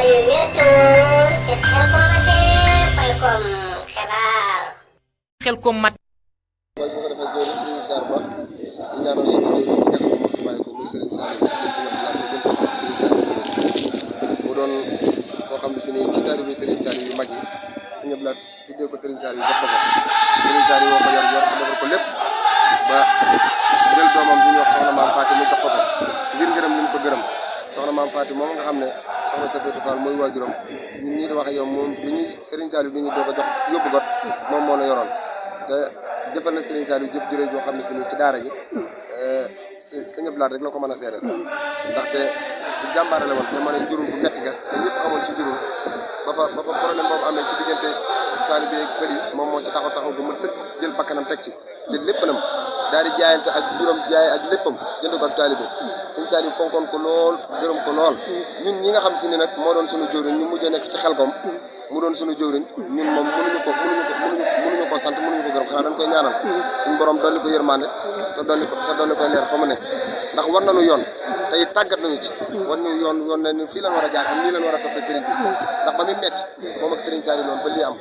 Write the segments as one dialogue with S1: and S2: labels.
S1: yu wér te wóor te Xelcom matee Xelcom xibaar.
S2: Xelcom mat.
S3: mooy bu ko defee jëriñ ñu ngi siyaar baax di ñaanal suñu jëriñ ñi nga xam ne moo fi bàyyi ko muy Serigne Saliou Serigne Saliou mu doon koo xam ne si ni ci taalibe Serigne Saliou yu mag yi Serigne Abdou Lahad tuddee ko Serigne Saliou jox ko ko Serigne Saliou woo ko yor defar ko lépp ba jël doomam bi ñuy wax soxna maam Fatou mu jox ko ko ngir ngërëm li mu ko gërëm soxna maam Fatou moom nga xam ne soxna Safetou Fall mooy waajuram ñun ñii di wax ak yow moom bi ñuy Serigne Saliou bi ñu doog a jox yóbbu got moom moo la yoroon te jëfal na Serigne Saliou jëf juré joo xam ne si ni ci daara ji Sëñ Abdou Lahad rek la ko mën a seereel ndaxte jàmbaare la woon te mën a jurul bu metti ga te ñëpp xamoon ci jurul ba fa problème boobu amee ci diggante taalibe ak pël yi moom moo ci taxaw bu mën sëkk jël bakkanam teg ci jël léppanam daal di jaayante ak juróom jaay ak léppam jënd ko ak taalibe Sëñ Saliou fonkoon ko lool gërëm ko lool ñun ñi nga xam si ni nag moo doon suñu jëwriñ ñu mujjee nekk ci Xelcom mu doon suñu jëwriñ ñun moom mënuñu ko sant mënuñu ko gërëm xanaa dañ koy ñaanal suñu borom dolli ko yërmande te dolli ko leer fa mu ne ndax war nañu yoon tey tàggat nañu ci war ñu yoon ne fii lañ war a jaar ak nii lañ war a toppee sëriñ bi ndax ba muy metti moom ak Serigne Saliou loolu ba lii am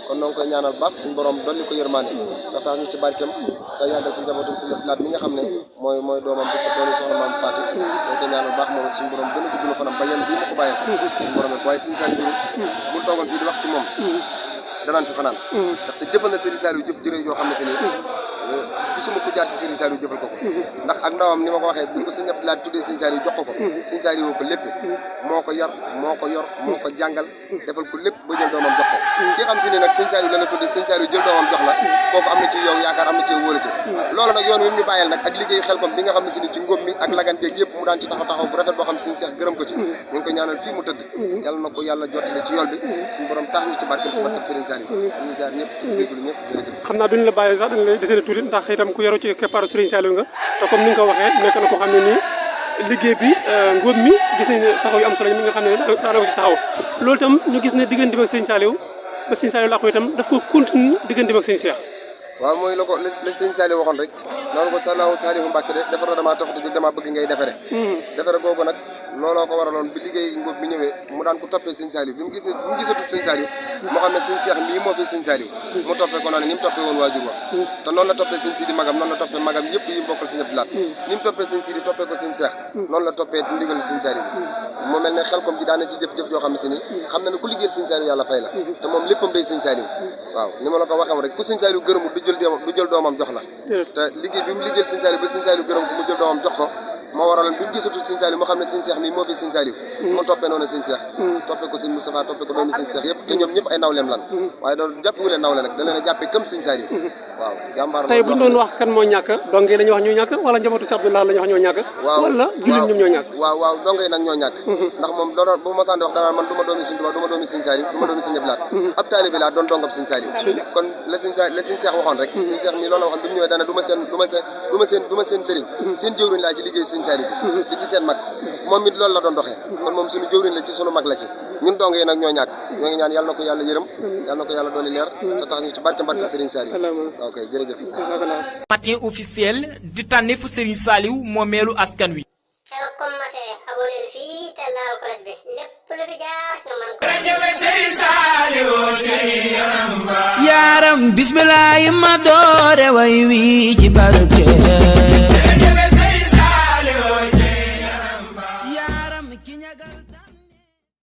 S3: kon noo ngi koy ñaanal baax suñu borom dolli ko yërmande te tax ñu ci barkeem te yàggal fi njabootam Sëñ Abdou Lahad mi nga xam ne mooy doomam bi dooni soxna maam Fatou ñoo koy ñaanal baax moom suñu borom gën a guddul fanam ba yéen bii ma ko bàyyee suñu borom waaye Serigne Saliou bu toogoon fii di wax ci moom danaan fi fanaan ndaxte jëfal na Serigne Saliou jëf jërë yoo xam ne si ni gisuma ko jaar ci Serigne Saliou jëfal ko ndax ak ndawam ni ma ko waxee bi ko Sëñ Abdou Lahad tuddee Serigne Saliou jox ko Serigne Saliou woo ko lépp moo ko yor moo ko jàngal defal ko lépp ba jël doomam jox ko ki xam si ni nag Serigne Saliou la tuddee Serigne Saliou jël doomam jox la kooku am na ci yow yaakaar am na ci wóolute loolu nag yoon wi ñu bàyyeel nag ak liggéey Xelcom bi nga xam ne si ni ci ngóob mi ak laganteeg yëpp mu daan ci taxaw bu rafet boo xam ne Serigne Cheikh gërëm ko ci ñu ngi ko ñaanal fii mu tëdd yàlla na ko yàlla jottale ci yool bi suñu borom tax ñu ci barkeem Serigne Saliou ñu ziar ñëpp déglu ñëpp jërëjëf xam
S4: naa duñ la bàyyi sax dañ lay desee tuuti ndax itam ku yaru ci keppaaru Serigne Saliou nga te comme ni nga ko waxee nekk na ko xam ne nii liggéey bi ngóob mi gis nañ ne taxaw yu am solo mi nga xam ne daana ko si taxaw loolu itam ñu gis ne diggante ak Serigne Saliou ba Serigne Saliou la ko itam daf ko continue diggante ak Serigne Cheikh
S3: waaw mooy la ko la Serigne Saliou waxoon rek noonu ko Saliou Mbacke de defar damaa taxut a jóg damaa bëgg ngay defere googu nag looloo ko waraloon bi liggéey ngóob bi ñëwee mu daan ko toppee Serigne Saliou bi mu gisatut Serigne Saliou moo xam ne Serigne Cheikh mii moo fi Serigne Saliou mu toppee ko noonu ni mu toppee woon waajur wa te noonu la toppee Serigne Sidi magam noonu la toppee magam yëpp yi mu bokkal Serigne Abdou Lahad ni mu toppee Serigne Sidi toppee ko Serigne Cheikh noonu la toppee ndigal Serigne Saliou mu mel ne Xelcom ji daana ci jëf-jëf joo xam ne si ni xam na ne ku liggéeyal Serigne Saliou yàlla fay la te moom léppam day Serigne Saliou waaw ni ma la ko waxee rek ku Serigne Saliou gërëmul du jël doomam jox la te liggéey bi mu liggéeyal Serigne Saliou ba Serigne Saliou gërëm ko mu jël doomam jox ko moo waraloon bi mu gisatul Serigne Saliou moo xam ne Serigne Cheikh mii moo fi Serigne Saliou moo toppee noonu Serigne Cheikh toppee ko Serigne Moustapha toppee ko doomi Serigne Cheikh yëpp te ñoom ñëpp ay nawleem lan waaye doon jàppewu leen nawle nag da leen a jàppee comme Serigne Saliou waaw jàmbaar
S4: tey buñ doon wax kan moo ñàkk donge la ñu wax ñoo ñàkk wala njabootu Cheikh Abdou Lahad la ñu wax ñoo ñàkk wala jullit ñoom ñoo ñàkk
S3: waaw donge nag ñoo ñàkk ndax moom doon bu ma sànni wax danaa man du ma doomi Serigne Touba du ma doomi Serigne Saliou du ma doomi Serigne Abdou Lahad ab taalibe laa doon dongam Serigne Saliou kon la Serigne Cheikh waxoon rek Serigne Cheikh mii loolu la waxoon bi mu ñëwee dana du ma seen sëriñ seen jëwriñ laa ci liggéey Serigne Saliou bi ci seen mag moom it loolu la doon doxee kon moom suñu jëwriñ la ci suñu mag la ci ñun dong yi nag ñoo ñàkk ñoo ngi ñaan yàlla na ko yàlla yërëm yàlla na ko yàlla dooli leer te tax ñu ci barke Serigne Saliou ok jërëjëf
S2: matin officiel di tànneefu Serigne Saliou moomeelu askan wi
S1: Xelcom matin abonné fii te laal cloche bi lépp lu fi jaar nga mën ko
S5: yaram bismillah ma doore way wi ci barke yaram ki ñagal